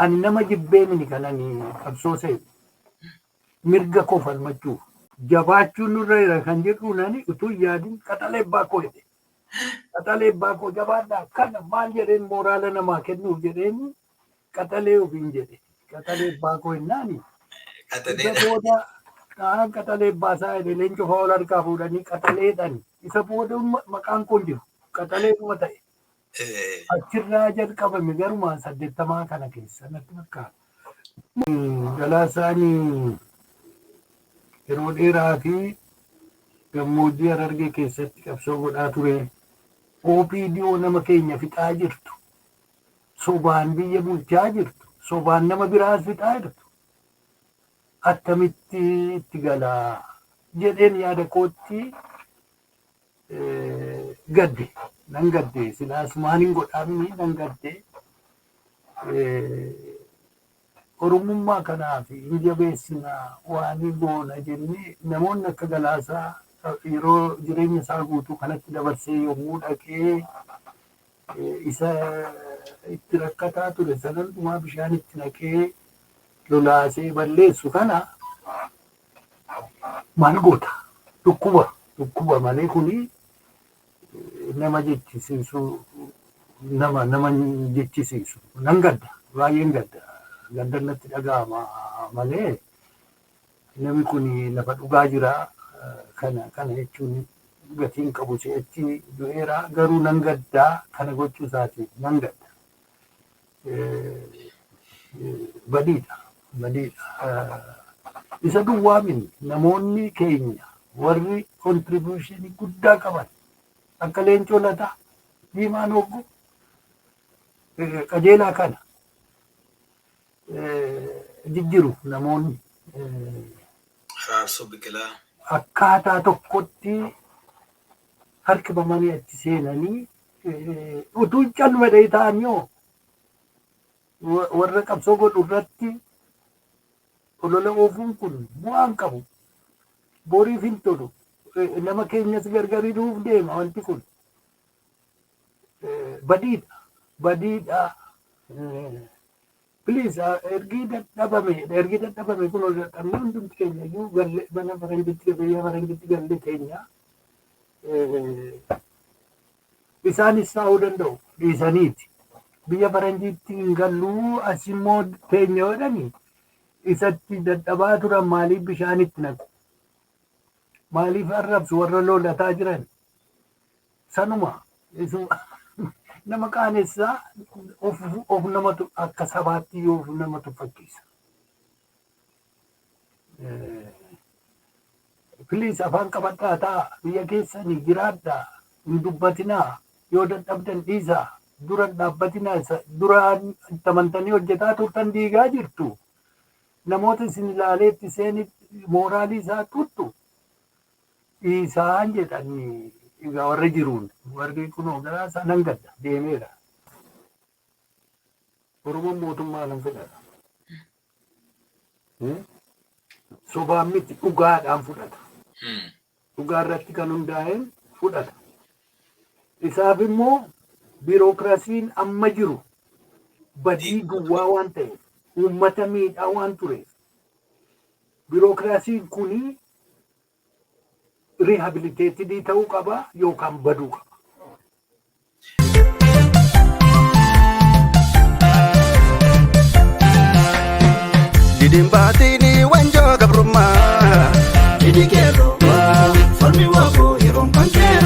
Ani nama jibbee mini kan ani qabsoo seenu. Mirga koo falmachuuf. Jabaachuun nurra jira kan jedhu nani utuu hin yaadin qaxalee abbaa koo jedhe. Qaxalee abbaa koo jabaadhaa kana maal jedheen mooraala namaa kennuuf jedheen qaxalee ofiin jedhe. Qaxalee abbaa koo jennaani. Isa Qaxaleedha. booda kaan qaxalee abbaa isaa jedhe leencoo fa'aa ol harkaa fuudhanii qaxaleedhaan. Isa booda maqaan koo hin jiru. Qaxaleedhuma ta'e. Achirraa jalqabame garuma 80 kana keessa natti fakkaata. Galaasaan yeroo dheeraa fi gammoojjii Harargee keessatti qabsoo godhaa ture. OPDO nama keenya fixaa jirtu. Sobaan biyya bulchaa jirtu. Sobaan nama biraas fixaa jirtu. Attamitti itti galaa jedheen yaada kootti gadde. Nan gadde, silaas maaliin godhaamni, nan gadde. Oromummaa kanaaf hin jabeessina waan goona jennee namoonni akka Galaasaa yeroo jireenya isaa guutuu kanatti dabarsee yommuu dhaqee isa itti rakkataa ture sana hundumaa bishaan itti naqee lolaasee balleessu kana maal goota? Dhukkuba dhukkuba malee kuni nama jechisiisu, nama jechisiisu. Nan gadda, baay'een gadda, gaddan natti dhaga'ama malee namni kun lafa dhugaa jira. Kana jechuun gatiin qabu, si'achi du'eera, garuu nan gaddaa kana gochuu isaatiif nan gadda. Badiidha, badiidha. Isa duwwaa miti, namoonni keenya warri contribution guddaa qaban akka Leencoo Lataa, Diimaa Noggoo, Qajeelaa kana jijjiru namoonni. Araarsoo Biqilaa. Akkaataa tokkotti harkifamanii achi seenanii utuu calma dhahee ta'an yoo warra qabsoo godhu irratti olola oofuun kun bu'aan qabu. Boriif hin tolu. Nama keenyas gargariiruuf deema wanti kun. Badiidha. Badiidha. Please, ergi dadhabame, ergi dadhabame kun dadhabne hundumti keenya iyyuu galle mana faranjitti, biyya faranjitti galle keenya isaanis taa'uu danda'u dhiisaniiti. Biyya faranjiitti hin galluu, as immoo teenya jedhanii isatti dadhabaa turan maaliif bishaan itti naqu? Maaliif arrabsu warra lolataa jiran? Sanuma nama qaanessaa, of namatu akka sabaatti yoo of nama tuffachiisa. Please, afaan qabadhaa ta'a, biyya keessanii jiraadhaa, hin dubbatinaa, yoo dadhabdan dhiisaa, dura dhaabbatinaa. Isa duraan itti amantanii hojjetaa turtan diigaa jirtu. Namoota isin ilaalee itti seeni mooraalii isaa tuttu dhiisaan jedhanii. Egaa warra jiruun warri kunoo garaa isaa nan gadda deemeera. Oromoon mootummaa nan fedhata. Sobaan miti, dhugaadhaan fudhata. Dhugaa irratti kan hundaa'een fudhata. Isaaf immoo biirookiraasiin amma jiru badii duwwaa waan ta'eef, uummata miidhaa waan tureef, biirookiraasiin kuni rehabilitated ta'uu qaba yookaan baduu qaba. Didin baatini wanjoo gabrummaa. Didi keeroo falmi waaboo yeroon kan kee.